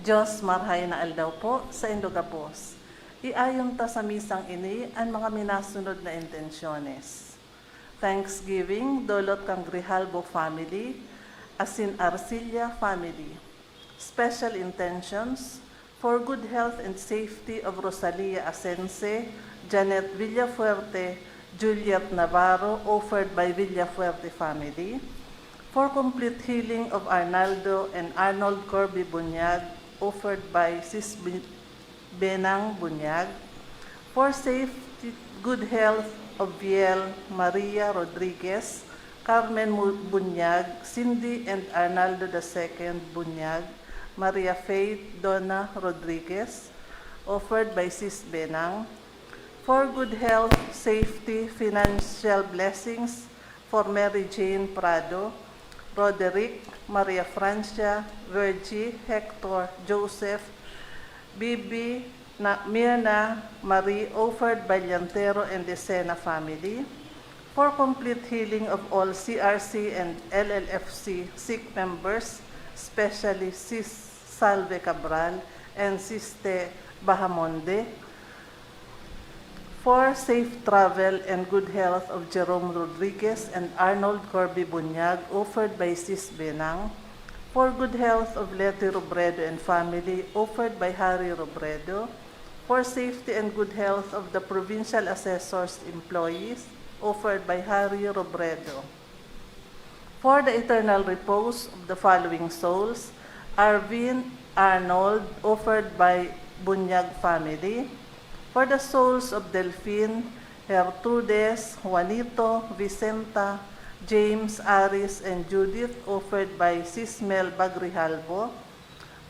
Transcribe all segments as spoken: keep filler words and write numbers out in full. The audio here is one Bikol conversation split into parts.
Diyos, marhay na aldaw po saindo gabos. Iayon ta sa misang ini an mga minasunod na intensyones. Thanksgiving, dolot kan Grijalbo family, asin Arcilla family. Special intentions, for good health and safety of Rosalia Asense, Janet Villafuerte, Juliet Navarro, offered by Villafuerte family. For complete healing of Arnaldo and Arnold Corby Bunyag, offered by Sis Bi-, Benang Bunyag. For safe, good health of Viel Maria Rodriguez, Carmen Mu-, Bunyag, Cindy and Arnaldo the second Bunyag, Maria Faith Donna Rodriguez, offered by Sis Benang. For good health, safety, financial blessings for Mary Jane Prado, Roderick, Maria Francia, Virgie, Hector, Joseph, Bibi, na Mirna, Marie, offered by Llantero and Decena family. For complete healing of all C R C and L L F C sick members, especially Sis Salve Cabral and Siste Bahamonde. For safe travel and good health of Jerome Rodriguez and Arnold Corby Bunyag, offered by Sis Benang. For good health of Leti Robredo and family, offered by Harry Robredo. For safety and good health of the provincial assessor's employees, offered by Harry Robredo. For the eternal repose of the following souls: Arvin Arnold, offered by Bunyag family. For the souls of Delfin, Gertrudes, Juanito, Vicenta, James, Aris, and Judith, offered by Sis Melba Grijalvo.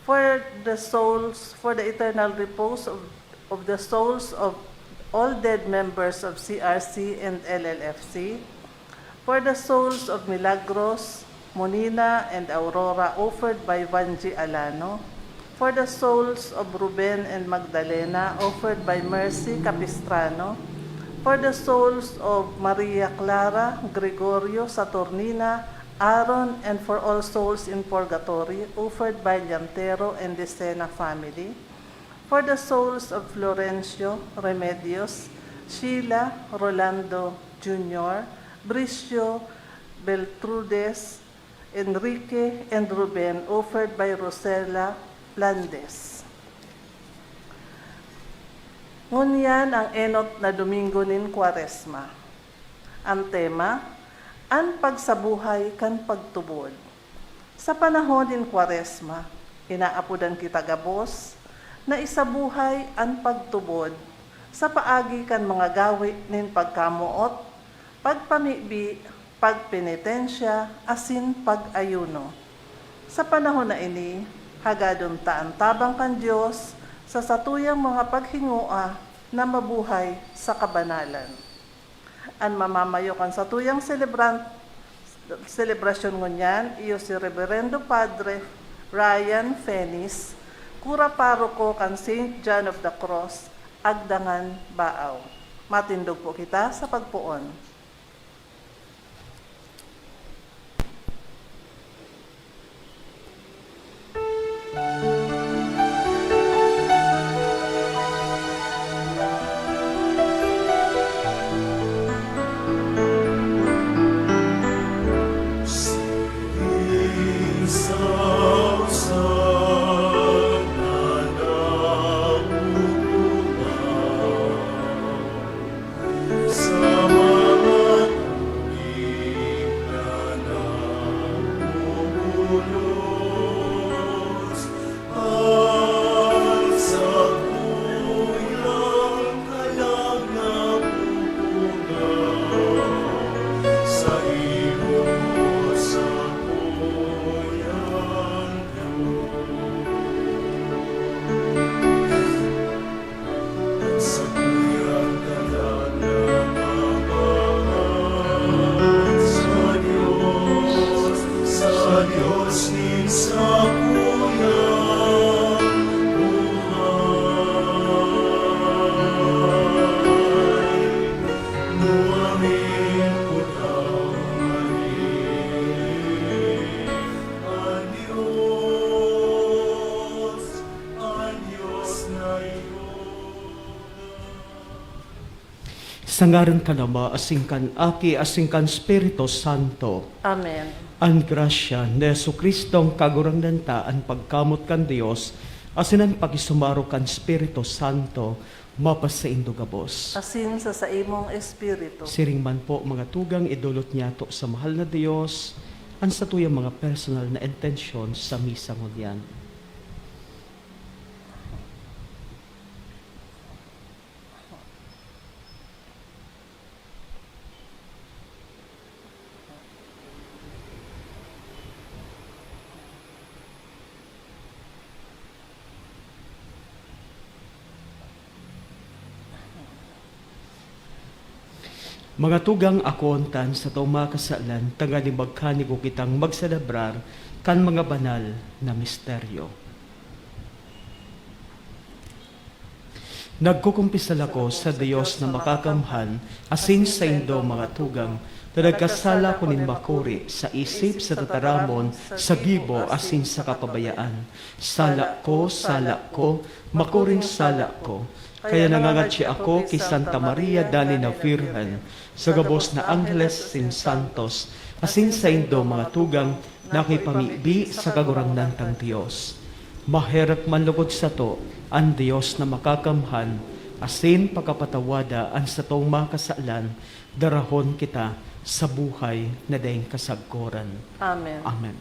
For the souls, for the eternal repose of, of the souls of all dead members of C R C and L L F C. For the souls of Milagros, Monina, and Aurora, offered by Vanji Alano. For the souls of Ruben and Magdalena, offered by Mercy Capistrano. For the souls of Maria Clara, Gregorio, Saturnina, Aaron, and for all souls in purgatory, offered by Llantero and Decena family. For the souls of Florencio, Remedios, Sheila, Rolando Junior, Bricio, Beltrudes, Enrique, and Ruben, offered by Rosela Landes. Ngunyan ang enot na Domingo nin Kwaresma. An tema, an pagsabuhay kan pagtubod. Sa panahon nin Kwaresma, inaapodan kita gabos na isabuhay an pagtubod sa paagi kan mga gawe nin pagkamoot, pagpamibi, pagpenitensya, asin pag-ayuno. Sa panahon na ini, hagadon ta an tabang kan Dios sa satuyang mga paghingoa na mabuhay sa kabanalan. An mamamayo kan satuyang selebran-, selebrasyon ngunyan iyo si Reverendo Padre Ryan Fenis, Kura Paroko kan Saint John of the Cross, Agdangan, Baao. Matindog po kita sa pagpoon. Sa ngaran kan Ama, asin kan Aki, asin kan Espiritu Santo. Amen. An grasya ni Jesu-Cristong Kagurangnan ta, an pagkamot kan Dios, asin an pakisumaro kan Espiritu Santo, mapasaindo gabos. Asin sa saimong espiritu. Siring man po, mga tugang, idolot niyato sa mahal na Dios an satuyang mga personal na intensyon sa misa ngunyan. Mga tugang, akoon ta an satong mga kasalan, tanganing magkanigo kitang magselebrar kan mga banal na misteryo. Nagkukumpisal ako sa Dios na makakamhan, asin saindo, mga tugang, na nagkasala ako nin makuri sa isip, sa tataramon, sa gibo, asin sa kapabayaan. Sala ko, sala ko, makuring sala ko. Kaya nangangadyi ako ki Santa Maria, Dali na Virgen, sa gabos na angheles asin santos, asin saindo, mga tugang, na kipamibi sa Kagurangnan tang Dios. Maherak man logod sato an Dios na makakamhan, asin pakapatawada an satong mga kasalan, darahon kita sa buhay na daing kasagkoran. Amen. Amen.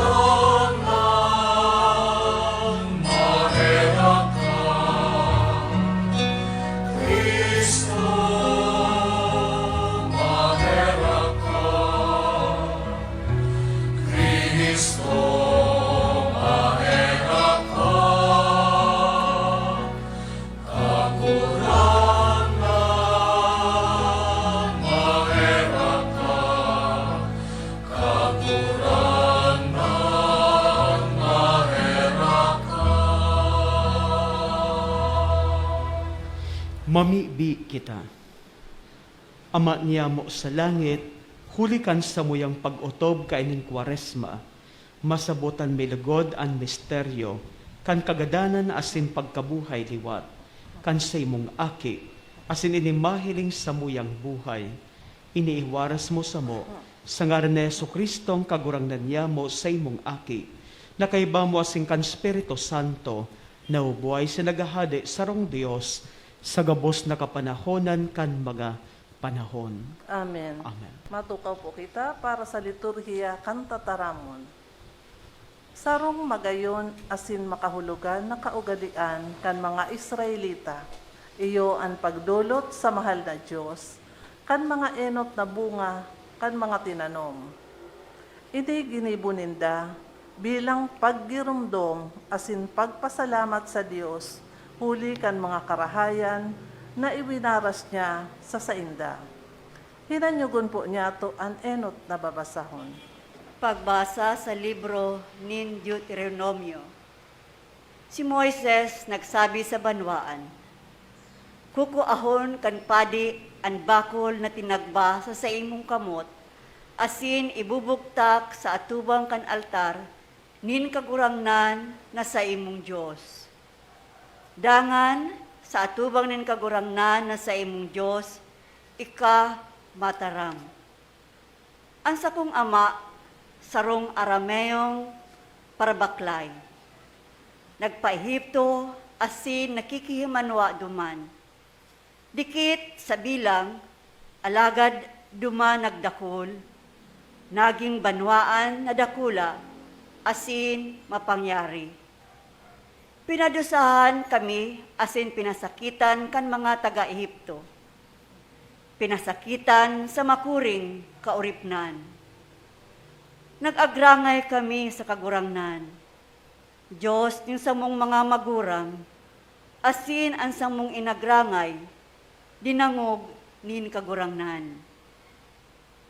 Kagurangnan, maherak ka. Cristo, maherak ka. Cristo, maherak ka. Kagurangnan, maherak ka. Kagurangnan, maherak ka. Mamibi kita. Ama niyamo sa langit, huli kan samuyang pag-otob kaining Kwaresma, masabotan mi logod an misteryo kan kagadanan asin pagkabuhay liwat kan saimong Aki, asin ini mahiling samuyang buhay. Ini iwaras mo samo, sa ngaran ni Jesu-Cristong Kagurangnan niyamo, saimong Aki, na kaiba mo asin kan Espiritu Santo, nabubuhay asin naghahade sarong Dios sa gabos na kapanahonan kan mga panahon. Amen. Amen. Matukaw po kita para sa liturhiya kan tataramon. Sarong magayon asin makahulogan na kaugalian kan mga Israelita, iyo an pagdolot sa mahal na Dios kan mga enot na bunga kan mga tinanom. Ini ginibo ninda bilang paggiromdom asin pagpasalamat sa Dios huli kan mga karahayan na iwinaras niya sa sainda. Hinanyogon po niyato an enot na babasahon. Pagbasa sa libro nin Deuteronomio. Si Moises nagsabi sa banwaan, "Kukuahon kan padi an bakol na tinagba sa saimong kamot, asin ibubugtak sa atubang kan altar nin Kagurangnan na saimong Dios. Dangan, sa atubang nin Kagurangnan na saimong Dios, ika mataram." An sakong ama, sarong Arameong parabaklay, nagpa-Egipto asin nakikihimanwa duman. Dikit sa bilang, alagad duman nagdakul, naging banwaan na dakula asin mapangyari. Pinadusahan kami asin pinasakitan kan mga taga Egipto. Pinasakitan sa makuring kaoripnan. Nag-agrangay kami sa Kagurangnan, Dios nin samong mga magurang, asin an samong inagrangay, dinangog nin Kagurangnan.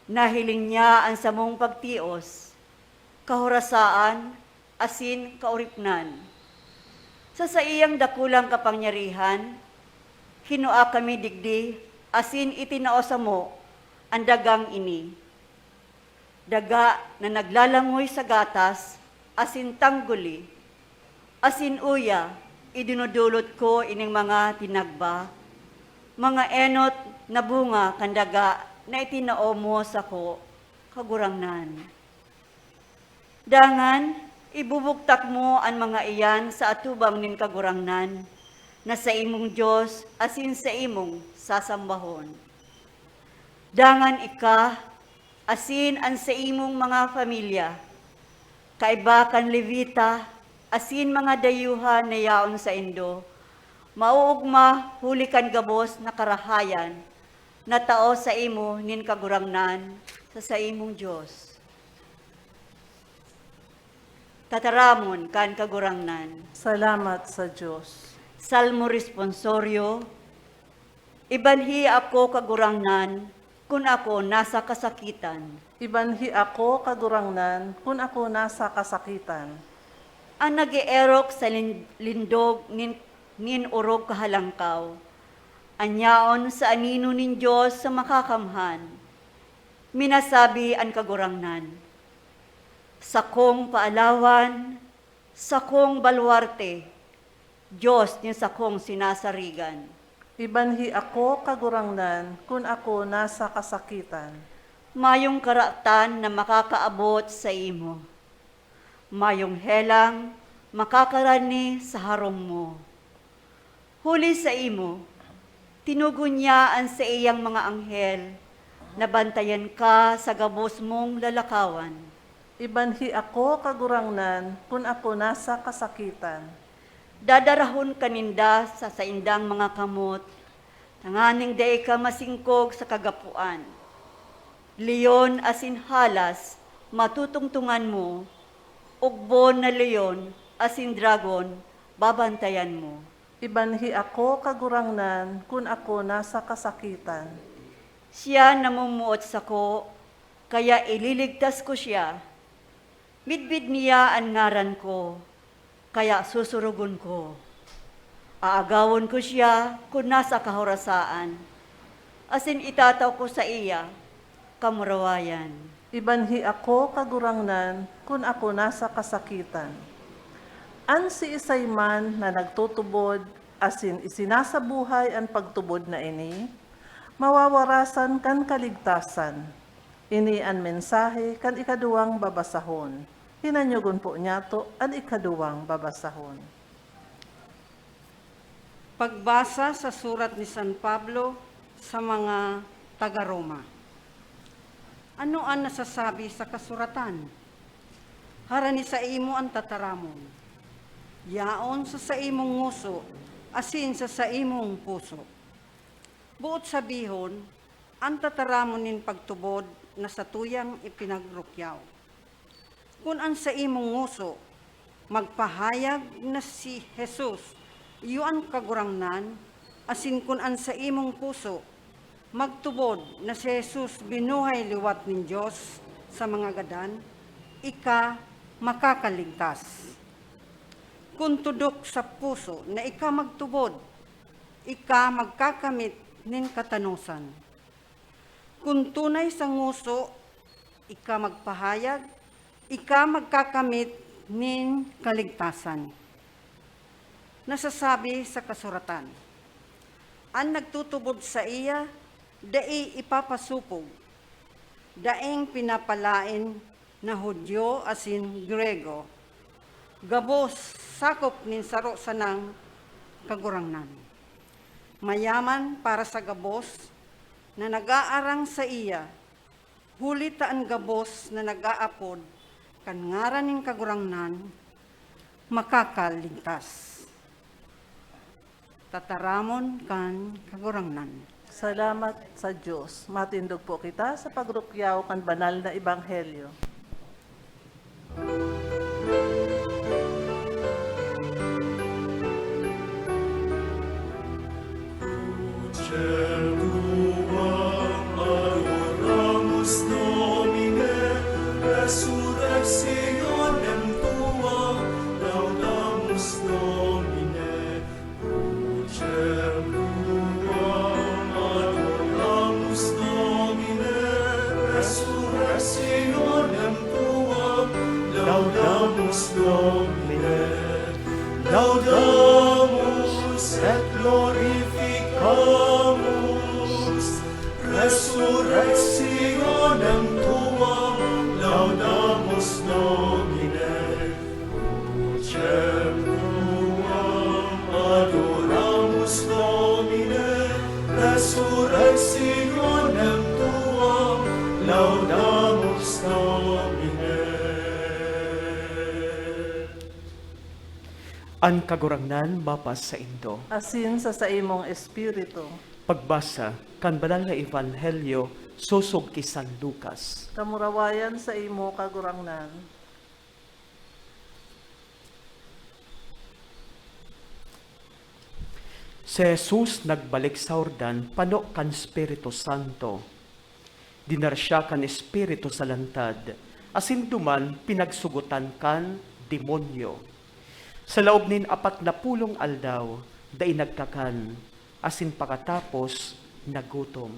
Nahiling niya an samong pagtios, kahorasaan, asin kaoripnan. Sa saiyang dakulang kapangyarihan, kinua kami digdi asin itinao samo an dagang ini. Daga na naglalangoy sa gatas asin tangguli, asin uya, idinudulot ko ining mga tinagba, mga enot na bunga kan daga na itinao mo sako, Kagurangnan. Dangan, ibubugtak mo an mga iyan sa atubang nin Kagurangnan, na saimong Dios asin saimong sasambahon. Dangan ika, asin an saimong mga pamilya, kaiba kan Levita, asin mga dayuhan na yaon saindo, mauugma huli kan gabos na karahayan na tao saimo nin Kagurangnan sa saimong Dios. Tataramon kan Kagurangnan. Salamat sa Dios. Salmo Responsorio. Ibanhi ako, Kagurangnan, kun ako nasa kasakitan. Ibanhi ako, Kagurangnan, kun ako nasa kasakitan. An nag-eerok sa lin-, lindog nin, nin orog kahalangkaw, an yaon sa anino nin Dios sa Makakamhan. Minasabi an Kagurangnan, "Sakong paalawan, sakong baluarte, Dios nin sakong sinasarigan." Ibanhi ako, Kagurangnan, kun ako nasa kasakitan. Mayong karatan na makakaabot saimo. Mayong helang makakarani sa harong mo. Huli saimo, tinugon niya an saiyang mga anghel, nabantayan ka sa gabos mong lalakawan. Ibanhi ako, Kagurangnan, kun ako nasa kasakitan. Dadarahon ka ninda sa saindang mga kamot, tanganing dai ka masingkog sa kagapoan. Leon asin halas matutungtungan mo, ugbon na leon asin dragon babantayan mo. Ibanhi ako, Kagurangnan, kun ako nasa kasakitan. Siya namumuot sako, kaya ililigtas ko siya. Midbid niya an ngaran ko, kaya susurugon ko. Aagawon ko siya kun nasa kahorasaan, asin itatao ko saiya kamurawayan. Ibanhi ako, Kagurangnan, kun ako nasa kasakitan. An siisay man na nagtutubod asin isinasabuhay an pagtubod na ini, mawawarasan kan kaligtasan. Ini an mensahe kan ikaduwang babasahon. Hinanyogon po niyato an ikaduwang babasahon. Pagbasa sa surat ni San Pablo sa mga taga Roma. Ano an nasasabi sa kasuratan? Harani saimo an tataramon. Yaon sa saimong ngoso asin sa saimong puso. Boot sabihon, an tataramon nin pagtubod na satuyang ipinagrukyaw. Kun an saimong ngoso magpahayag na si Jesus iyo an Kagurangnan, asin kun an saimong puso magtubod na si Jesus binuhay liwat nin Dios sa mga gadan, ika makakaligtas. Kun tudok sa puso na ika magtubod, ika magkakamit nin katanosan. Kun tunay sa ngoso ika magpahayag, ika magkakamit nin kaligtasan. Nasasabi sa kasuratan, "An nagtutubod saiya, dai ipapasopog." Daing pinapalaen na Judio asin Griyego, gabos sakop nin saro sanang Kagurangnan. Mayaman para sa gabos na nag-aarang saiya, huli ta an gabos na nag-aapod kan ngaran nin Kagurangnan, makakaligtas. Tataramon kan Kagurangnan. Salamat sa Dios. Matindog po kita sa pagrukyaw kan banal na ebanghelyo. Crucem tuam adoramus, Domine, resurrexio Laudamus et glorificamus resurrectionem tuam, laudamus Domine. Crucem tuam adoramus Domine, resurrectionem tuam, laudamus Domine. An Kagurangnan mapasaindo. Asin sa saimong espiritu. Pagbasa kan Banal na Ebanghelyo sosog ki San Lucas. Kamurawayan saimo, Kagurangnan. Si Jesus nagbalik sa Jordan pano kan Espiritu Santo. Dinara siya kan Espiritu sa lantad, asin duman pinagsugotan kan demonyo. Sa laog nin apat na pulong aldaw, dai nagkakan, asin pakatapos, nagutom.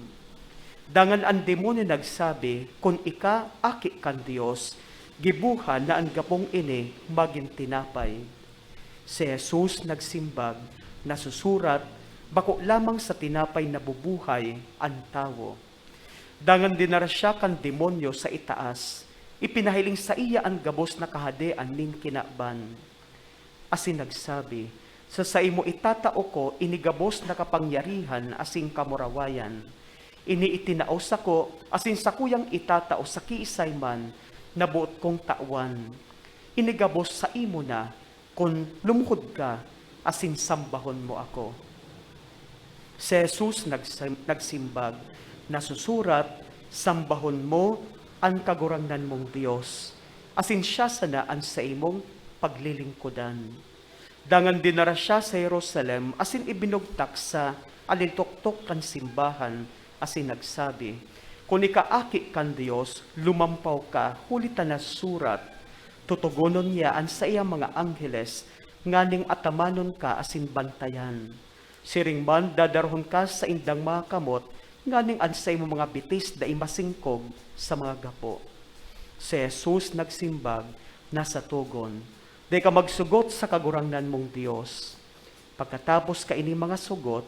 Dangan an demonyo nagsabi, "Kun ika aki kan Dios, giboha na an gapong ini magin tinapay." Si Jesus nagsimbag, "Nasusurat, 'Bako lamang sa tinapay nabubuhay an tawo.'" Dangan dinara siya kan demonyo sa itaas, ipinahiling saiya an gabos na kahadean nin kinaban, asin nagsabi, "Sa saimo itatao ko ini gabos na kapangyarihan asin kamurawayan. Ini itinao sako asin sakuyang itatao sa kiisay man na boot kong tawan. Ini gabos saimo na, kun lumuhod ka asin sambahon mo ako." Si Jesus nagsam-, nagsimbag, "Nasusurat, 'Sambahon mo an Kagurangnan mong Dios, asin siya sana an saimong paglilingkodan.'" Dangan dinara siya sa Jerusalem asin ibinugtak sa alitoktok kan simbahan, asin nagsabi, "Kun ika aki kan Dios, lumampaw ka, huli ta nasurat, 'Totogonon niya an saiyang mga angheles nganing atamanon ka asin bantayan.' Siring man, dadarahon ka sa saindang mga kamot, nganing an saimong mga bitis dai masingkog sa mga gapo." Si Jesus nagsimbag, "Nasa togon, 'Dai ka magsugot sa Kagurangnan mong Dios.'" Pagkatapos kaining mga sugot,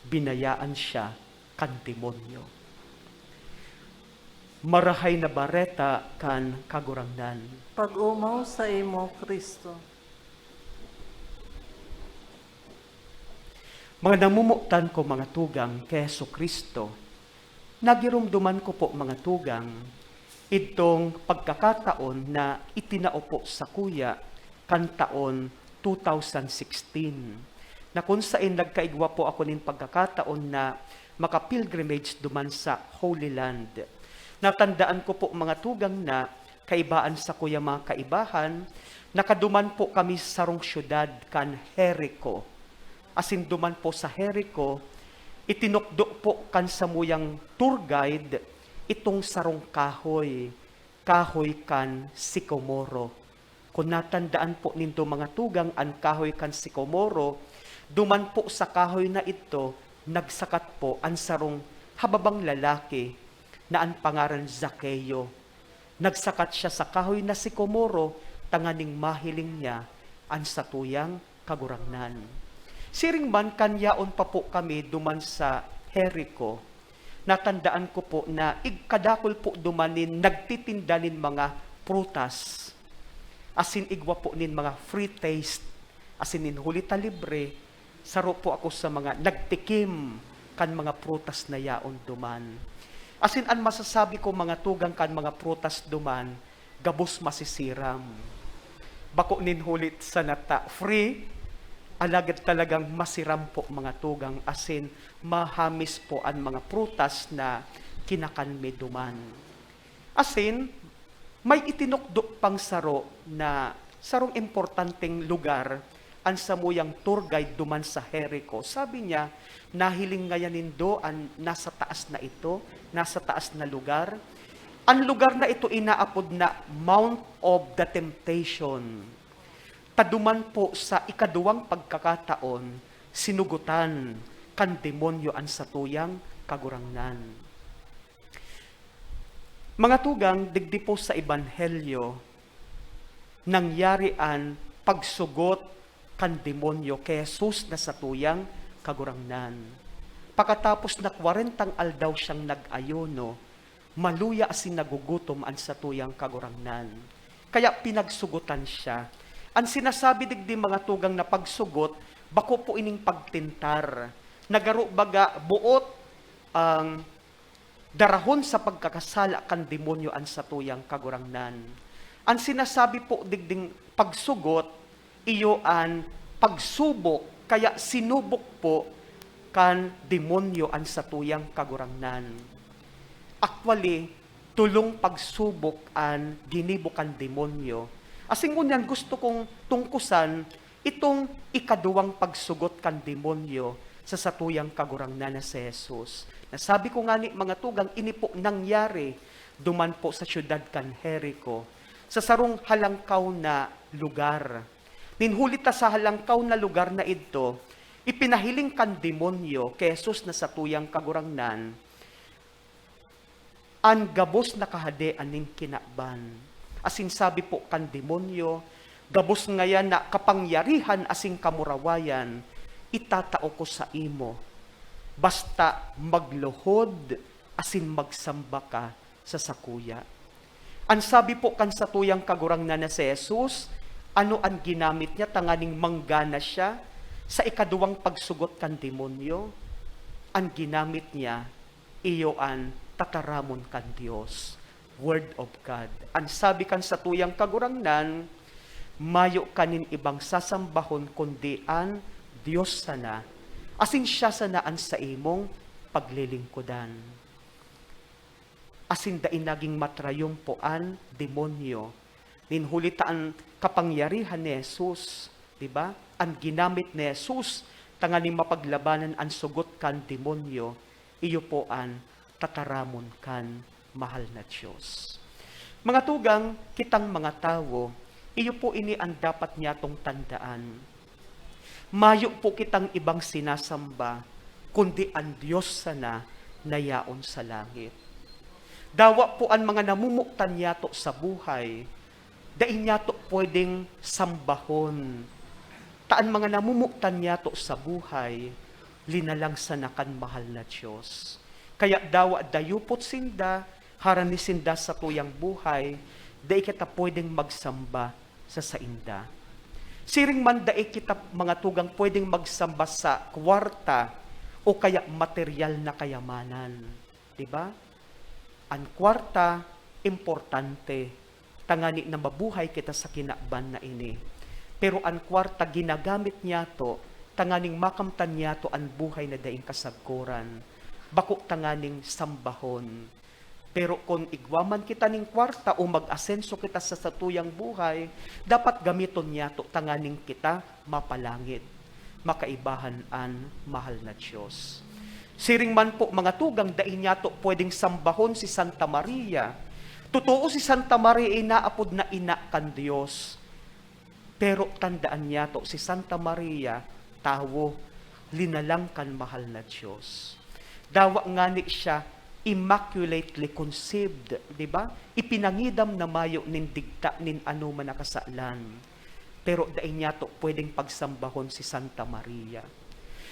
binayaan siya kan demonyo. Marahay na Bareta kan Kagurangnan. Pag-omaw saimo, Cristo. Mga namomotan ko, mga tugang, ki Jesu-Cristo, nagiromdoman ko po, mga tugang, idtong pagkakataon na itinao po sakuya kan taon two thousand sixteen, na kun saen nagkaigwa po ako nin pagkakataon na maka-pilgrimage duman sa Holy Land. Natandaan ko po, mga tugang, na kaiba an sakuyang mga kaibahan, nakaduman po kami sa sarong syudad kan Jerico. Asin duman po sa Jerico, itinukdo po kan samuyang tour guide itong sarong kahoy, kahoy kan sikomoro. Kun natandaan po nindo, mga tugang, an kahoy kan sikomoro, duman po sa kahoy na idto, nagsakat po an sarong hababang lalaki na an pangaran Zaqueo. Nagsakat siya sa kahoy na sikomoro tanganing mahiling niya an satuyang Kagurangnan. Siring man, kan yaon pa po kami duman sa Jerico, natandaan ko po na ig-, kadakul po duman nin nagtitinda nin mga prutas, asin igwa po nin mga free taste, asin nin huli ta libre, saro po ako sa mga nagtikim kan mga prutas na yaon duman. Asin an masasabi ko, mga tugang, kan mga prutas duman, gabos masisiram. Bako nin huli sana ta free, alagad talagang masiram po, mga tugang, asin mahamis po an mga prutas na kinakan mi duman. Asin, may itinukdo pang saro na sarong importanteng lugar, an samuyang tour guide duman sa Jerico. Sabi niya, "Nahiling ngaya nindo an nasa taas na ito, nasa taas na lugar? An lugar na ito inaapod na Mount of the Temptation. Ta duman po sa ikaduwang pagkakataon, sinugotan kan demonyo an satuyang Kagurangnan." Mga tugang, digdi po sa Ebanghelyo, nangyari an pagsugot kan demonyo ki Jesus na satuyang Kagurangnan. Pakatapos na kwarentang aldaw siyang nag-ayuno, maluya asin nagugutom an satuyang Kagurangnan. Kaya pinagsugotan siya. An sinasabi digdi, mga tugang, na pagsugot, bako po ining pagtentar. Nagaro baga boot ang darahon sa pagkakasala kan demonyo an satuyang Kagurangnan. An sinasabi po digding pagsugot, iyo an pagsubok, kaya sinubok po kan demonyo an satuyang Kagurangnan. Actually, tolong pagsubok an ginibo kan demonyo. Asin ngunyan gusto kong tungkusan itong ikaduwang pagsugot kan demonyo sa satuyang Kagurangnan na si Jesus. Nasabi ko ngani, mga tugang, ini po nangyari duman po sa siyudad kan Jerico, sa sarong halangkaw na lugar. Nin huli ta sa halangkaw na lugar na idto, ipinahiling kan demonyo ki Jesus na satuyang Kagurangnan an gabos na kahadean nin kinaban. Asin sabi po kan demonyo, "Gabos ngayan na kapangyarihan asin kamurawayan itatao ko saimo, basta magluhod asin magsamba ka sa sakuya." An sabi po kan satuyang Kagurangnan na si Jesus, ano an ginamit niya tanganing manggana siya sa ikaduwang pagsugot kan demonyo? An ginamit niya, iyo an tataramon kan Dios, Word of God. An sabi kan satuyang Kagurangnan, "Mayo ka nin ibang sasambahon kundi an Dios sana, asin siya sana an saimong paglilingkodan." Asin dai naging matrayumpo an demonyo. Nin huli ta an kapangyarihan ni Jesus, di ba? An ginamit ni Jesus tanganing mapaglabanan an sugot kan demonyo, iyo po an tataramon kan mahal na Dios. Mga tugang, kitang mga tawo, iyo po ini an dapat niyatong tandaan. Mayo po kitang ibang sinasamba, kundi an Dios sana na yaon sa langit. Dawa po an mga namomotan niyato sa buhay, dai niyato pwedeng sambahon. Ta an mga namomotan niyato sa buhay, linalang sana kan mahal na Dios. Kaya dawa dayupot sinda, harani sinda satuyang buhay, dai kita pwedeng magsamba sa sainda. Siring man, dai kita, mga tugang, pwedeng magsamba sa kwarta o kaya material na kayamanan. Di ba? An kwarta, importante, tangani na mabuhay kita sa kinaban na ini. Pero an kwarta, ginagamit niyato tanganing makamtan niyato an buhay na daing kasagkoran, bako tanganing sambahon. Pero kun igwa man kita nin kwarta o mag-asenso kita sa satuyang buhay, dapat gamiton niyato tanganing kita mapalangit, makaibahan an mahal na Dios. Siring man po, mga tugang, dai niyato pwedeng sambahon si Santa Maria. Totoo, si Santa Maria inaapod na ina kan Dios. Pero tandaan niyato, si Santa Maria, tawo, linalang kan mahal na Dios. Dawa ngani siya immaculately conceived, di ba? Ipinangidam na mayo nin digta nin anoman na kasalan. Pero dai niyato pwedeng pagsambahon si Santa Maria.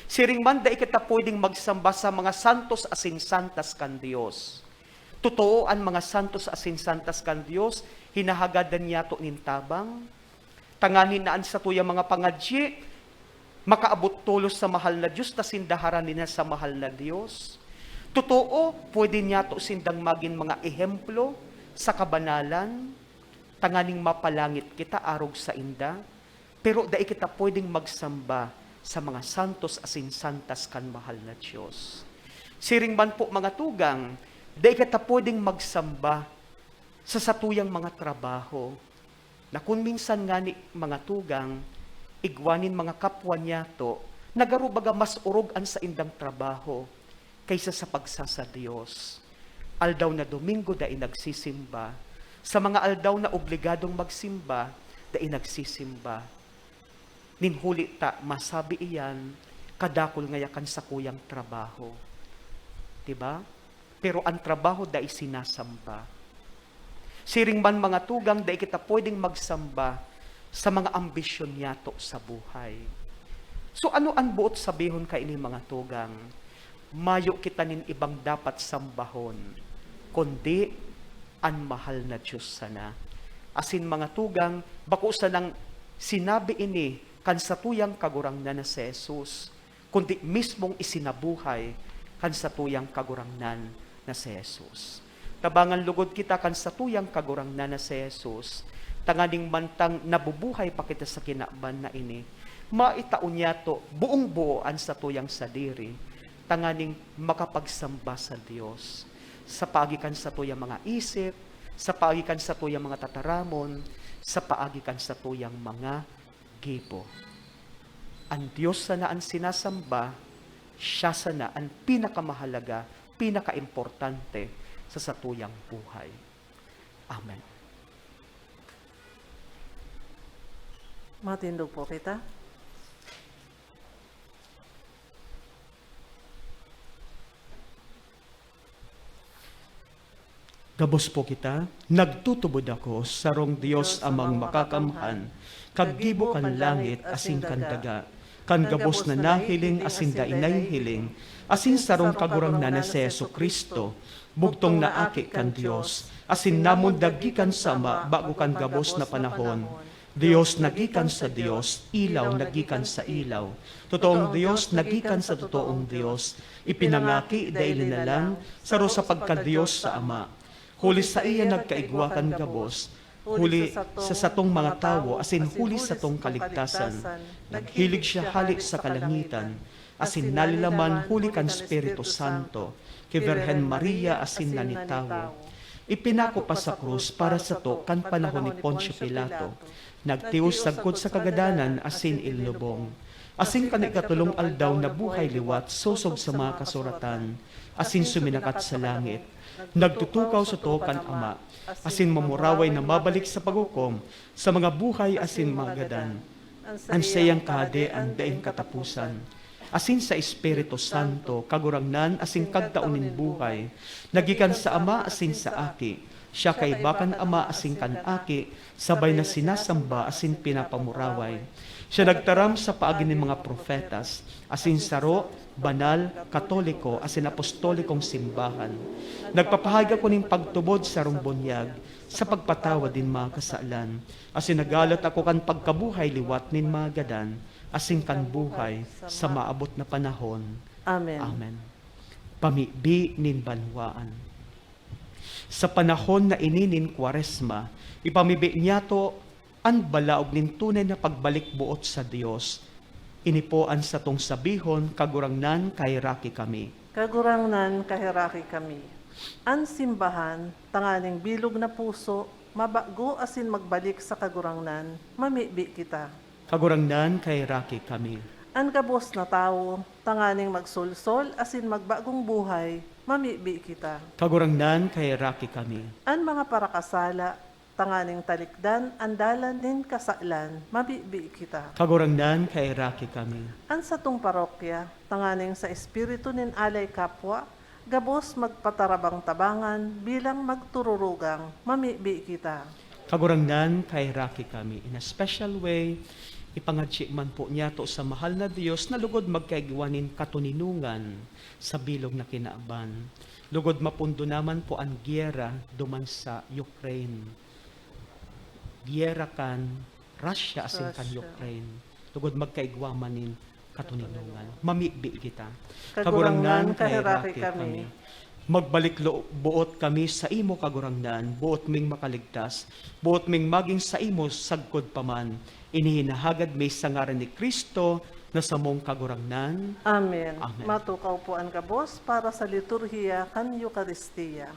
Siring man, dai kita pwedeng magsamba sa mga santos asin santas kan Dios. Totoo, an mga santos asin santas kan Dios, hinahagadan niyato nin tabang, tanganing an satuyang mga pangadyi makaabot tolos sa mahal na Dios, ta sinda harani na sa mahal na Dios. Totoo, pwede niyato sindang magin mga ehemplo sa kabanalan, tanganing mapalangit kita arog sainda, pero dai kita pwedeng magsamba sa mga santos asin santas kan mahal na Dios. Siring man po, mga tugang, dai kita pwedeng magsamba sa satuyang mga trabaho, na kun minsan ngani, mga tugang, igwa nin mga kapwa niyato, nagaro baga mas orog an saindang trabaho kaysa sa pagsasadiyos. Aldaw na Domingo dai nagsisimba. Sa mga aldaw na obligadong magsimba, dai nagsisimba. Nin huli ta, masabi iyan, kadakul ngaya kan sakuyang trabaho. Di ba? Pero an trabaho dai sinasamba. Siring man, mga tugang, dai kita pwedeng magsamba sa mga ambisyon niyato sa buhay. So, ano an boot sabihon kaini, mga tugang? Mayo kita nin ibang dapat sambahon, kundi an mahal na Dios sana. Asin, mga tugang, bako sanang sinabi ini kan satuyang Kagurangnan na si Jesus, kundi mismong isinabuhay kan satuyang Kagurangnan na si Jesus. Tabangan logod kita kan satuyang Kagurangnan na si Jesus, tanganing mantang nabubuhay pa kita sa kinaban na ini, maitao niyato buong-buo an satuyang sadiri, tanganing makapagsamba sa Dios sa paagi kan satuyang mga isip, sa paagi kan satuyang mga tataramon, sa paagi kan satuyang mga gibo. An Dios sana an sinasamba, siya sana an pinakamahalaga, pinakaimportante sa satuyang buhay. Amen. Matindog po kita. Gabos po kita, nagtutubod ako sa sarong Dios Amang Makakamhan, kag gibo kan langit asin kan daga, kan gabos na nahiling asin dai nahihiling, asin sarong Kagurangnan na si Jesu-Cristo, bugtong na Aki kan Dios, asin namundag gikan sa Ama bago kan gabos na panahon. Dios na gikan sa Dios, ilaw na gikan sa ilaw, totoong Dios na gikan sa totoong Dios, ipinangaki, dai linalang, saro sa pagka-Dios sa Ama. Huli saiya nagkaigwa kan gabos, huli sa satong mga tawo asin huli satong kaligtasan, naghilig siya hale sa kalangitan, asin nalilaman huli kan Espiritu Santo, ki Birhen Maria asin nanitawo. Ipinako pa sa krus para sato kan panahon ni Poncio Pilato. Nagtios sagkod sa kagadanan asin inlubong. Asin kan ikatolong aldaw nabuhay liwat sosog sa mga kasuratan, asin suminakat sa langit. Nagtutukaw sato kan Ama, asin mamuraway na mabalik sa paghukom sa mga buhay asin mga gadan. An saiyang kahadean daing kataposan, asin sa Espiritu Santo, Kagurangnan asin Kagtao nin buhay, na gikan sa Ama asin sa Aki. Siya kaiba kan Ama asin kan Aki, sabay na sinasamba asin pinapamuraway. Siya nagtaram sa paagi nin mga propetas, asin saro, banal, katoliko, asin apostolikong simbahan. Nagpapahayag ako nin pagtubod sa sarong bunyag, sa pagpatawad nin mga kasalan, asin naghalat ako kan pagkabuhay liwat nin mga gadan, asin kan buhay sa maabot na panahon. Amen. Amen. Pamibi nin banwaan. Sa panahon na ini nin Kwaresma, ipamibi niyato an balaog nin tunay na pagbalik boot sa Dios. Ini po an satong sabihon, Kagurangnan, kaheraki kami. Kagurangnan, kaheraki kami. An simbahan, tanganing bilog na puso, mabago asin magbalik sa Kagurangnan, mamibi kita. Kagurangnan, kaheraki kami. An gabos na tawo, tanganing magsolsol asin magbagong buhay, mamibi kita. Kagurangnan, kaheraki kami. An mga parakasala, tanganing talikdan an dalan nin kasalan, mamibi kita. Kagurangnan, kaheraki kami. An satong parokya, tanganing sa espiritu nin alay kapwa, gabos magpatarabang-tabangan bilang magtururugang, mamibi kita. Kagurangnan, kaheraki kami. In a special way, ipangadyi man po niyato sa mahal na Dios na lugod magkaigwa nin katoninongan sa bilog na kinaban. Lugod mapundo naman po an giyera duman sa Ukraine. Giyera kan Russia asin kan Russia. Ukraine. Lugod magkaigwa man nin katoninongan. Mamibi kita. Kagurangnan, kaheraki kami. Magbalik lo-, boot kami saimo, Kagurangnan, boot ming makaligtas, boot ming magin saimo sagkod pa man. Ini hinahagad mi sa ngaran ni Cristo na samong Kagurangnan. Amen. Amen. Matukaw po an gabos para sa liturhiya kan Eukaristia.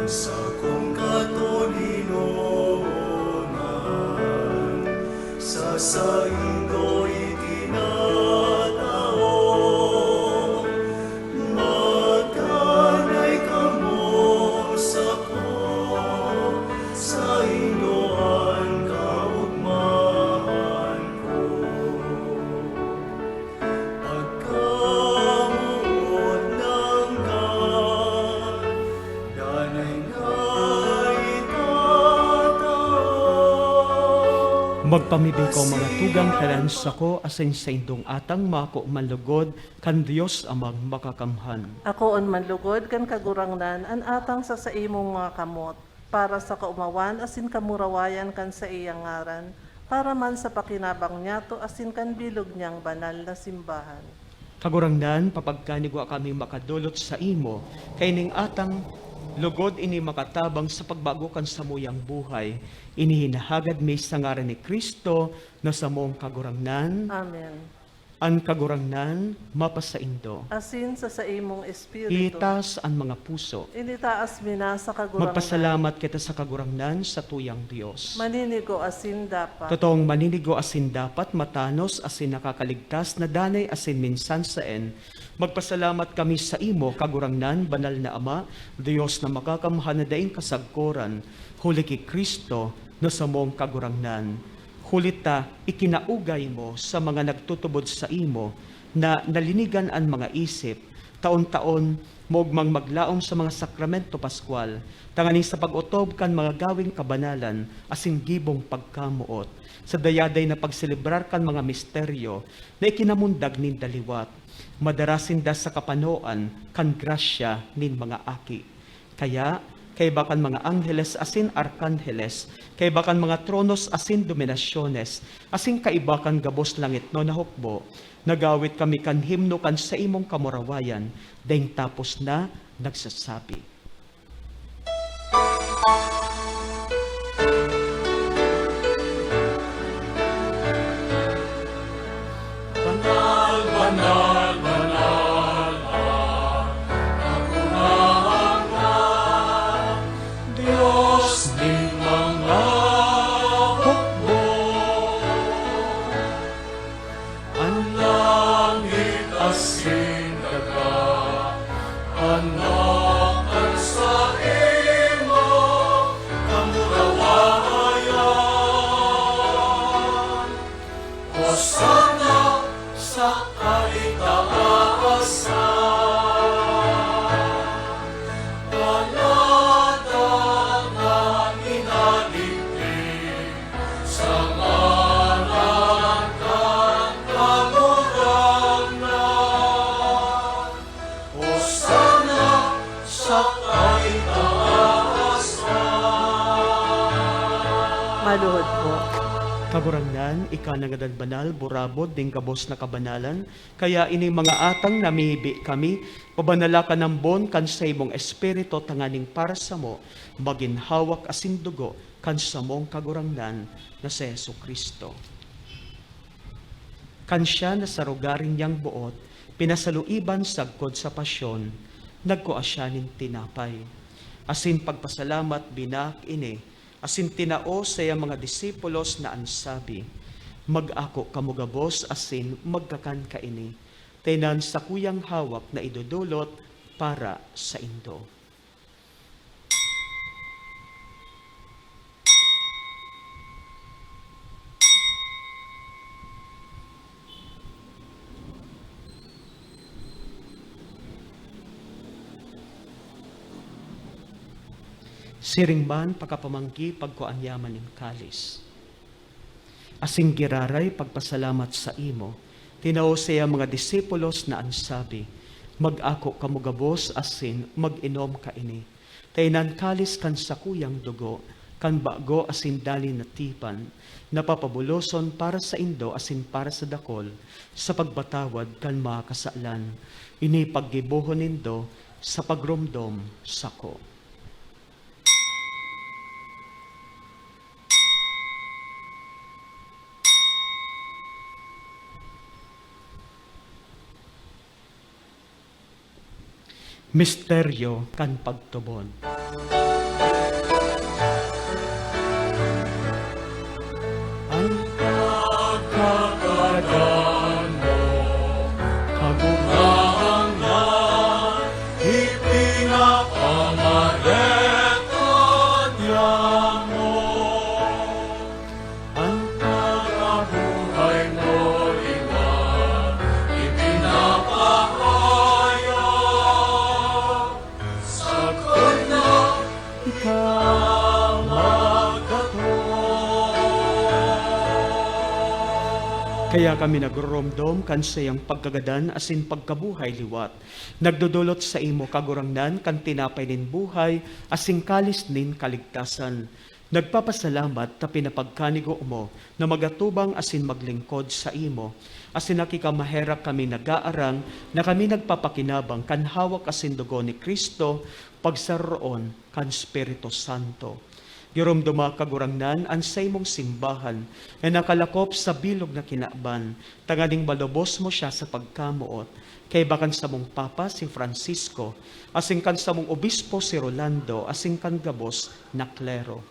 Sakong katoninongan, sa saindo itinatao, magdanay kamo sako, saindo an kaogmahan ko. Pagkamoot nanggad, danay na itatao. Magpamibi ko, mga tugang, ta an sako asin saindong atang mako man lugod kan Dios Amang Makakamhan. Akoon man lugod kan Kagurangnan an atang sa saimong mga kamot, para sa kaomawan asin kamurawayan kan saiyang ngaran, para man sa pakinabang niyato asin kan bilog niyang banal na simbahan. Kagurangnan, papagkanigwa kaming makadolot saimo, kaining atang lugod ini makatabang sa pagbago kan samuyang buhay. Ini hinahagad mi sa ngaran ni Cristo na samong Kagurangnan. Amen. An Kagurangnan mapasaindo. Asin sa saimong espiritu. Itaas an mga puso. Initaas mi na sa Kagurangnan. Magpasalamat kita sa Kagurangnan, satuyang Dios. Maninigo asin dapat. Totoong maninigo asin dapat, matanos asin nakakaligtas na danay asin minsan saen. Magpasalamat kami saimo, Kagurangnan, banal na Ama, Dios na makakamhan na daing kasagkoran, huli ki Cristo na samong Kagurangnan. Huli ta ikinaugay mo sa mga nagtutubod saimo na nalinigan an mga isip, taon-taon maogmang maglaom sa mga sakramento paskwal, tanganing sa pag-otob kan mga gaweng kabanalan asin gibong pagkamoot, sa dayaday na pagselebrar kan mga misteryo na ikinamundag ninda liwat, madara sinda sa kapanoan kan grasya nin mga aki. Kaya, kaiba kan mga angheles asin arkanheles, kaiba kan mga tronos asin dominasyones, asin kaiba kan gabos langitnon na hukbo, nag-aawit kami kan himno kan saimong kamurawayan, daing tapos na nagsasabi, Banal, banal, banal, ang kagunahang na Dios nin mga hukbo. An langit asin daga, ano kan saimo kamurawayan? Hosanna sa kaitaasan. Paladan na minaligpig sa ngaran kan Kagurangnan. Hosanna sa kaitaasan. Maluhod po. Kagurangnan, ika na ngadan banal, burabod nin gabos na kabanalan, kaya ining mga atang namibi kami, pabanala ka nambon kan saimong Espiritu tanganing para samo magin hawak asin dugo kan samong Kagurangnan na si Jesu-Cristo. Kan siya na sa rogaring niyang boot, pinasaluiban sagkod sa pasyon, nagkua siya nin tinapay, asin pagpasalamat, binaak ini, asin tinao sa iyang mga disipulos na an sabi, "Mag-ako kamo gabos asin magkakan kaini, ta inan sakuyang hawak na idodolot para saindo." Siring man, pakapamanggi, pagkua niya man nin kalis. Asin giraray pagpasalamat saimo, tinao sa iya mga disipulos na an sabi, "Mag-ako kamo gabos asin mag-inom kaini, ta inan kalis kan sakuyang dugo, kan bago asin dalin na tipan, na papabuloson para saindo asin para sa dakol, sa pagpatawad kan mga kasalan. Ini paggibohon nindo sa pagromdom sako." Misteryo kan pagtubod. An pagkagadan mo, Kagurangnan, ipinapangareto niamo. An pagkabuhay mo liwat, ipinapahayag, sagkod na ika magkatong. Kaya kami nagroromdom kan saiyang pagkagadan asin pagkabuhay liwat. Nagdodolot saimo, Kagurangnan, kan tinapay nin buhay asin kalis nin kaligtasan. Nagpapasalamat ta pinapagkanigo mo na magatubang asin maglingkod saimo, asin nakikamaherak kami nagaarang na kami nagpapakinabang kan hawak asin dugo ni Cristo, pagsaroroon kan Espiritu Santo. Giromdoma, Kagurangnan, an saimong simbahan na nakalakop sa bilog na kinaban, tanganing malubos mo siya sa pagkamoot, kaiba kan samong Papa, si Francisco, asin kan samong Obispo, si Rolando, asin kan gabos na klero.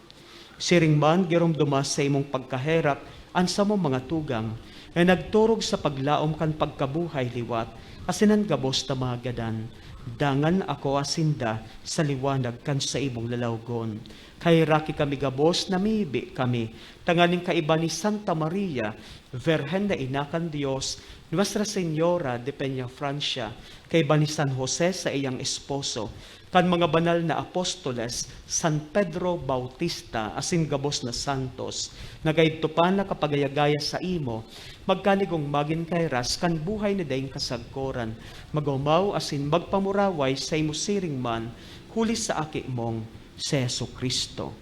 Siring man, giromdoma sa imong pagkaherak an samong mga tugang na nagturog sa paglaom kan pagkabuhay liwat asin an gabos na mga gadan. Dangan akoa sinda sa liwanag kan saimong lalawgon. Kaheraki kami gabos, namibi kami tanganing kaiba ni Santa Maria, Virgen na Ina kan Dios, Nuestra Señora de Peñafrancia, kaiba ni San Jose, saiyang esposo, kan mga banal na apostoles, San Pedro Bautista, asin gabos na santos, na kaidto pa nakapagayagaya saimo, magkanigong magin kahiras kan buhay na daing kasagkoran, magomaw asin magpamuraway saimo siring man, huli sa Aki mong si Jesu-Cristo.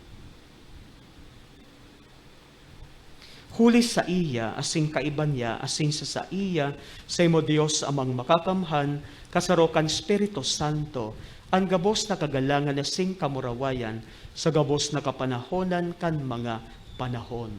Huli saiya, asin kaiba niya, asin sa saiya, saimo, Dios Amang Makakamhan, kasaro kan Espiritu Santo, an gabos na kagalangan asin kamurawayan sa gabos na kapanahonan kan mga panahon.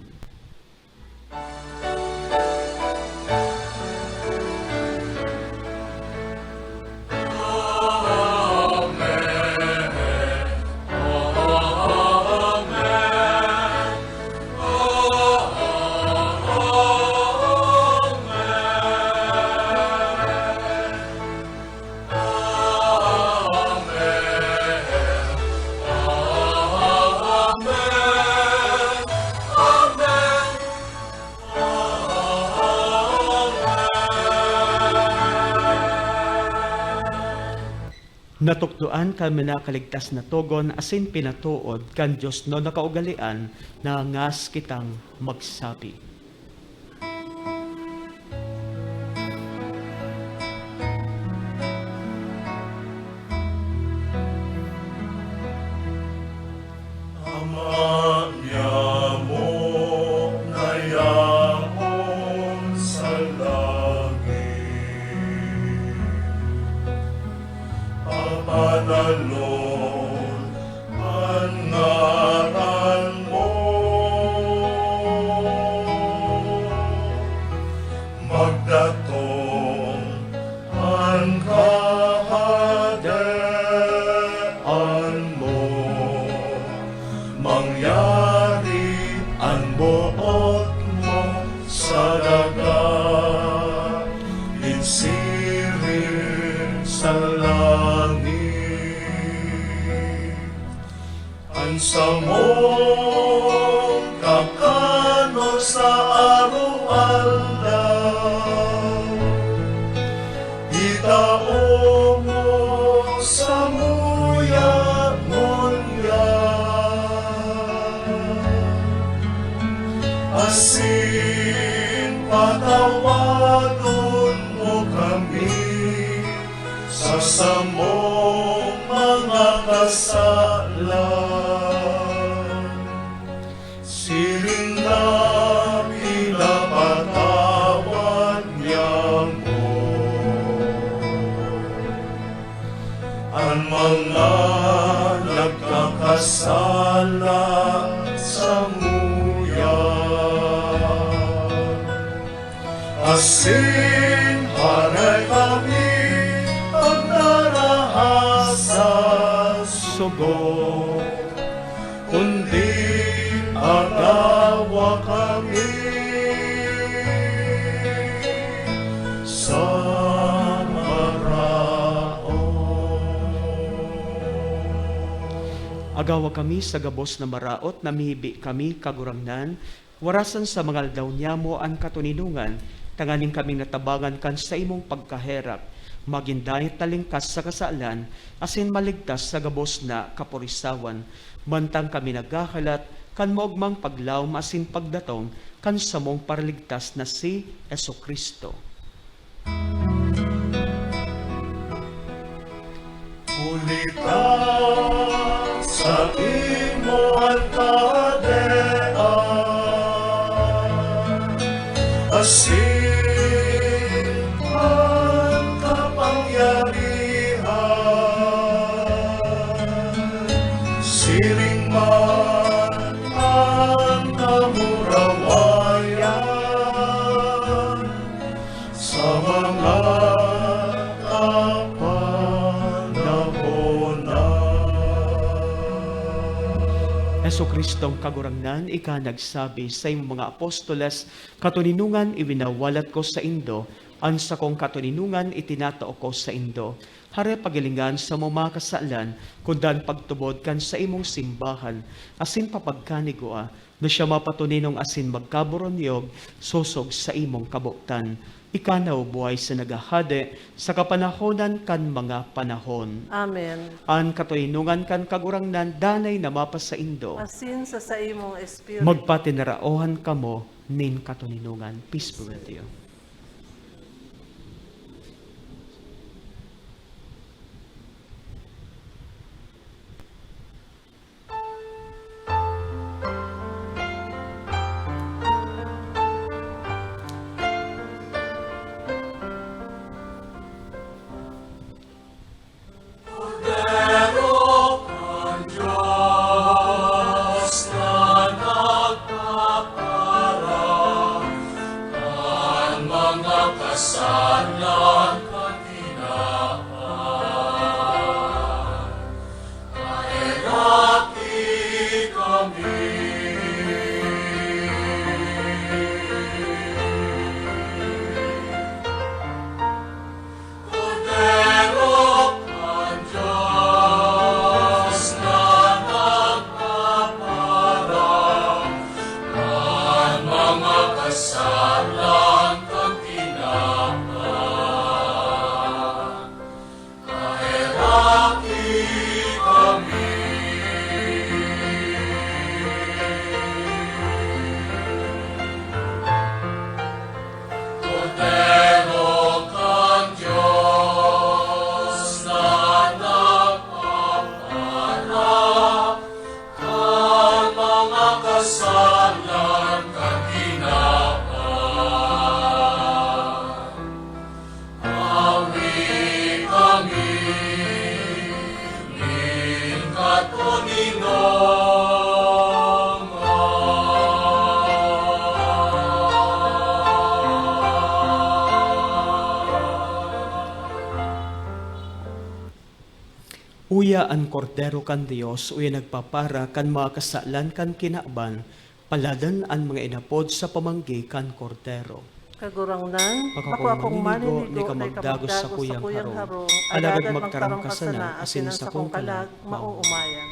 Natukdoan kan minakaligtas na togon asin pinatood kan diosnon na kaugalean na ngas kitang magsabi. Ama niamo na yaon sa langit, papadalon an ngaran mo, magdatong an kahadean mo, mangyari an boot mo sa daga, nin siring sa langit. An samong kakanon sa araw-araw, itao mo samuya ngunyan, asin patawadon mo kami sa samong mga kasalan, siring na pinapatawad niamo an mga nagkakasala samuya. Asin haray kami pagdarahas sa sugo, Kundi agawa kami sa maraot. Agawa kami sa gabos na maraot na mihibi kami, Kagurangnan, warasan sa mga aldaw niyamo an katoninongan, tanganing kaming natabangan kan saimong pagkaherak, magin dai talingkas sa kasalan, asin maligtas sa gabos na kaporisawan. Mantang kami naghahalat kan maogmang paglaom asin pagdatong kan samong Paraligtas na si Jesu-Cristo. Huli ta saimo an kahadean, asin an kapangyarihan, siring man an kamurawayan sa mga kapanahonan. Jesu-Cristong Kagurangnan, ika nagsabi saimong mga apostoles, "Katoninongan iwinawalat ko saindo, an sakong katoninongan itinatao ko saindo." Hare pagilingan samo mga kasalan, kun dangan pagtubod kan saimong simbahan, asin papagkanigwa, na siya mapatoninong asin magkaboronyog sosog saimong kabotan. Ika na, O buhay sa naghahade sa kapanahonan kan mga panahon. Amen. An katoninongan kan Kagurangnan danay na mapasaindo. Asin sa saimong espiritu. Magpatinaraohan kamo nin katoninongan. Peace be with you. Kordero kan Dios na nagpapara kan mga kasalan kan tinawan, kaheraki kami. Kordero kan Dios na nagpapara kan mga kasalan kan tinawan, kaheraki kami. Kordero kan Dios na nagpapara kan mga kasalan kan tinawan, awi kami nin katoninongan. Uya an Kordero kan Dios, uya nagpapara kan mga kasalan kan kinaban. Paladan an mga inapod sa pamanggi kan Kordero. Kagurangnan, ako akong maninigo na ika magdagos sa kuyang harong, alagad magtaram ka sana, asin an sakong kalag maoomayan.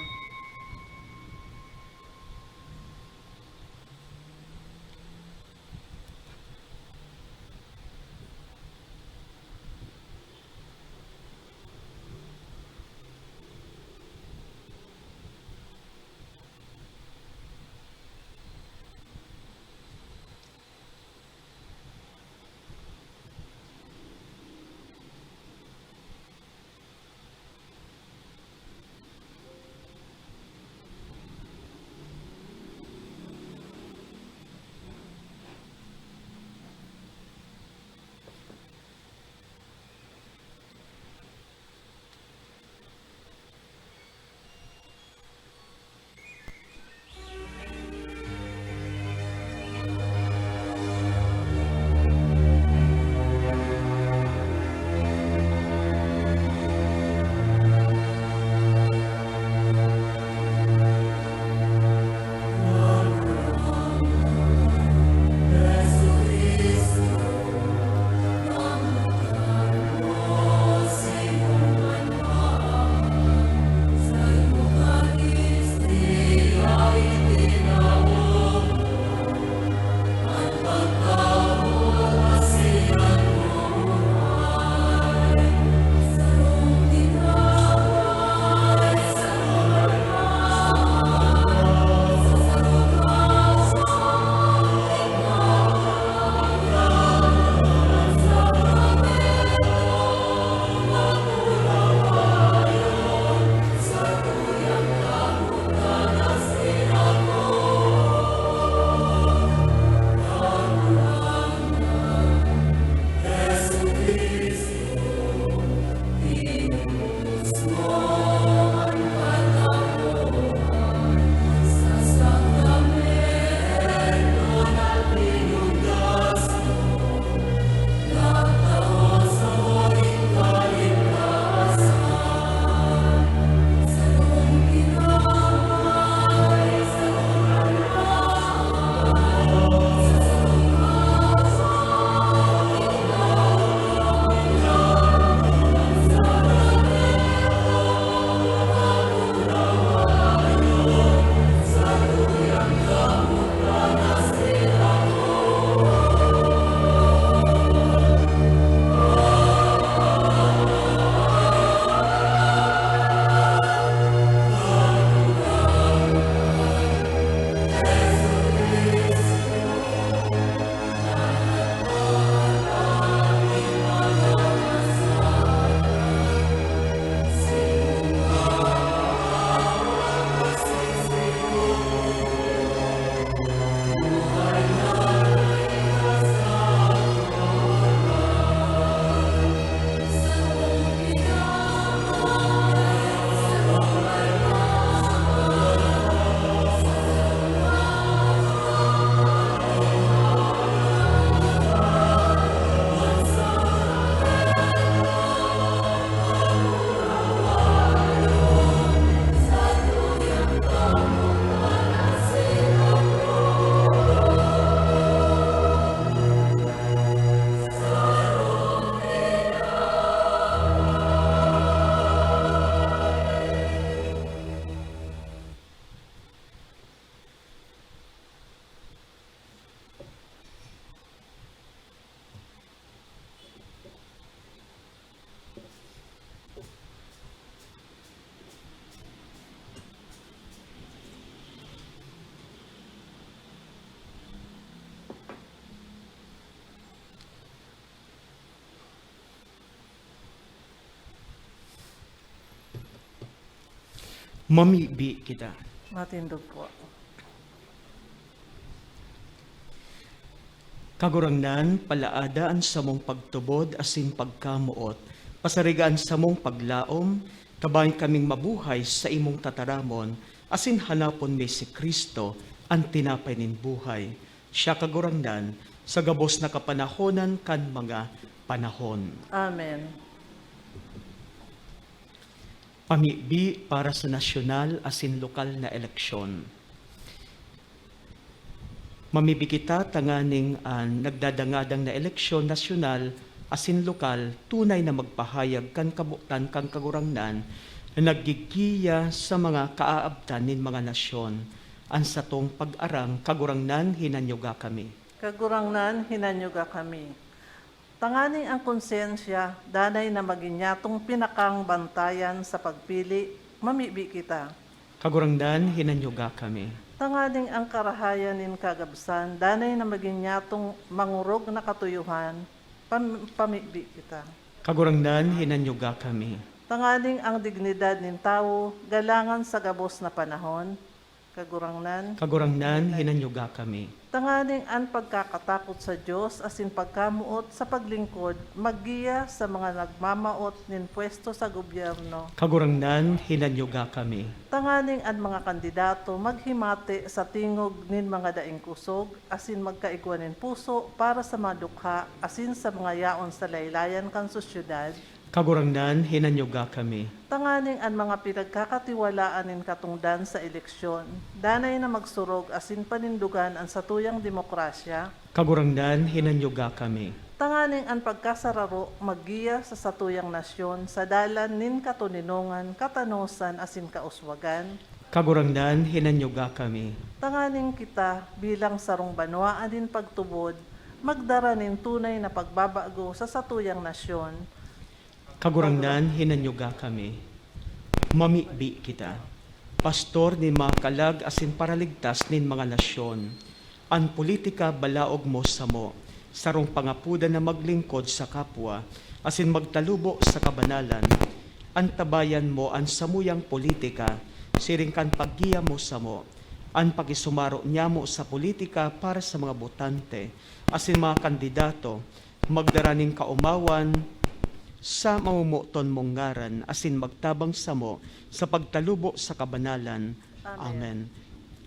Mamibi kita. Matindog po. Kagurangnan, palaada an samong pagtubod asin pagkamoot. Pasariga an samong paglaom, tabangi kaming mabuhay sa imong tataramon, asin hanapon mi si Cristo, an tinapay nin buhay. Siya, Kagurangnan, sa gabos na kapanahonan kan mga panahon. Amen. Pamibi para sa nasyonal asin lokal na eleksyon. Mamibi kita tanganing an nagdadangadang na eleksyon nasyonal asin lokal tunay na magpahayag kan kabotan kan Kagurangnan na naggigiya sa mga kaaabtan nin mga nasyon. An satong pag-arang, Kagurangnan, hinanyuga kami. Kagurangnan, hinanyuga kami. Tanganing an konsyensya danay na magin nyatong pinakang bantayan sa pagpili, mamibi kita. Kagurangnan, hinanyuga kami. Tanganing an karahayan nin kagabsan danay na magin nyatong mangorog na katuyohan, pam-, pamibi kita. Kagurangnan, hinanyuga kami. Tanganing ang dignidad nin tawo galangan sa gabos na panahon, Kagurangnan. Kagurangnan, hinanyuga kami. Tanganing an pagkakatakot sa Dios asin pagkamoot sa paglingkod maggiya sa mga nagmamaot nin pwesto sa gobyerno. Kagurangnan, hinanyuga kami. Tanganing an mga kandidato maghimati sa tingog nin mga daing kusog asin magkaigwa nin puso para sa mga dukha asin sa mga yaon sa laylayan kan sosyedad. Kagurangnan, hinanyuga kami. Tanganing an mga pinagkakatiwalaan nin katongdan sa eleksyon, danay na magsurog asin panindogan an satuyang demokrasya. Kagurangnan, hinanyuga kami. Tanganing an pagkasararo maggiya sa satuyang nasyon sa dalan nin katoninongan, katanosan asin kauswagan. Kagurangnan, hinanyuga kami. Tanganing kita, bilang sarong banwaan nin pagtubod, magdara nin tunay na pagbabago sa satuyang nasyon. Kagurangnan, hinanyuga kami. Mamibi kita. Pastor nin mga kalag asin paraligtas nin mga nasyon. An politika balaog mo samo, sarong pangapodan na maglingkod sa kapwa asin magtalubo sa kabanalan. Antabayan mo an samuyang politika, siring kan paggiya mo samo. An pakisumaro nyamo sa politika para sa mga botante asin mga kandidato, magdara nin kaomawan sa mamomoton mong ngaran asin magtabang samo sa pagtalubo sa kabanalan. Amen. Amen.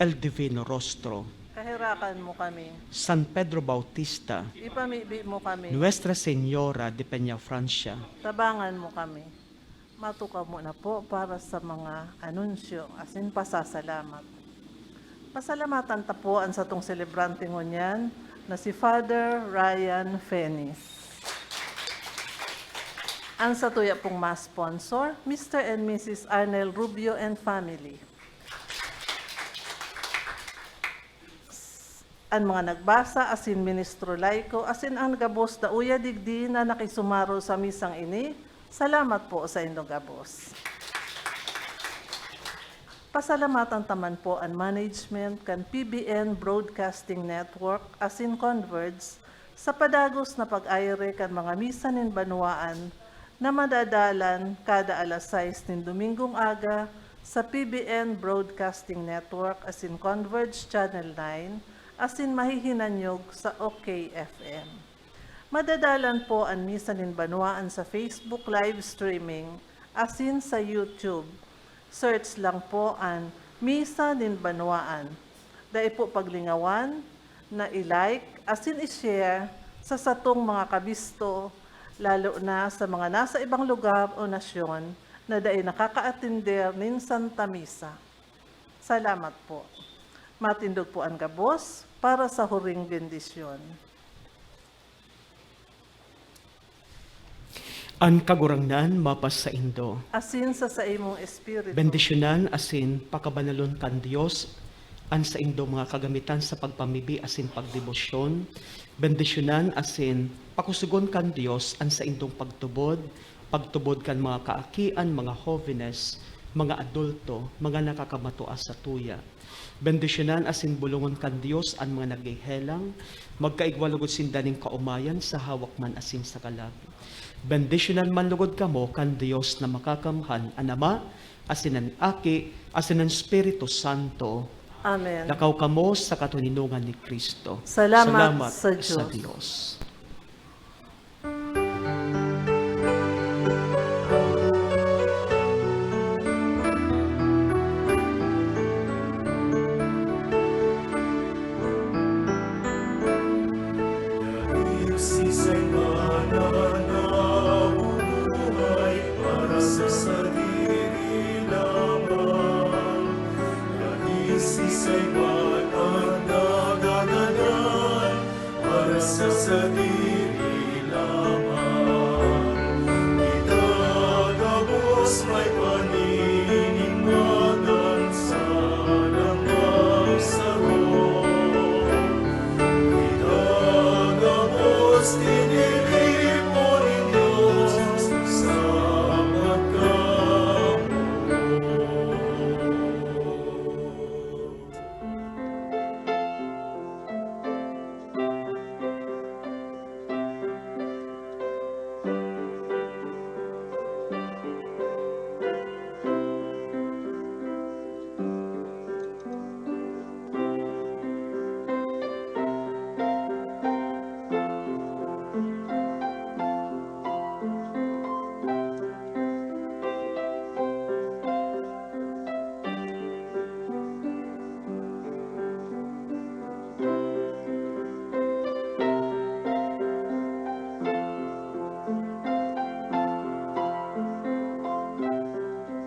El Divino Rostro. Kaherakan mo kami. San Pedro Bautista. Ipamibi mo kami. Nuestra Señora de Peñafrancia. Tabangan mo kami. Matukaw mo na po para sa mga anunsyo asin pasasalamat. Pasalamatan ta po an satong selebrante ngunyan na si Father Ryan Fenis. An satuya pong mass sponsor, Mister and Missus Arnel Rubio and family. An mga nagbasa asin ministro laiko asin an gabos na uya digdi na nakisumaro sa misang ini, salamat po sa indong gabos. Pasalamatan ta man po an management kan P B N Broadcasting Network asin Converge sa padagos na pag-aire kan mga misa nin banwaan na madadalan kada alas sais nin Domingong aga sa P B N Broadcasting Network asin Converge Channel nine asin mahihinanyog sa OK F M. Madadalan po an misa nin banwaan sa Facebook live streaming asin sa YouTube. Search lang po an Misa nin Banwaan. Dai po paglingawan na i-like asin i-share sa satong mga kabisto, lalo na sa mga nasa ibang lugar o nasyon na dai nakakaatender nin Santa Misa. Salamat po. Matindog po an gabos para sa huring bendisyon. An Kagurangnan mapasaindo. Asin sa saimong espiritu. Bendisyonan asin pakabanalon kan Dios an saindong mga kagamitan sa pagpamibi asin pagdebosyon. Bendisyonan asin pakusugon kan Dios an saindong pagtubod, pagtubod kan mga kaakian, mga hovenes, mga adulto, mga nakakamatua sa tuya. Bendisyonan asin bolongon kan Dios an mga naghehelang, magkaigwa logod sinda nin kaomayan sa hawak man asin sa kalag. Bendisyonan man logod kamo kan Dios na Makakamhan, an Ama, asin an Aki, asin an Espiritu Santo. Amen. Lakaw kamo sa katoninongan ni Cristo. Salamat sa Diyos. Diyos. Dahil si Simon na nabubuhay para sa sadiri lamang. Dahil si Simon na nagagadan para sa sadiri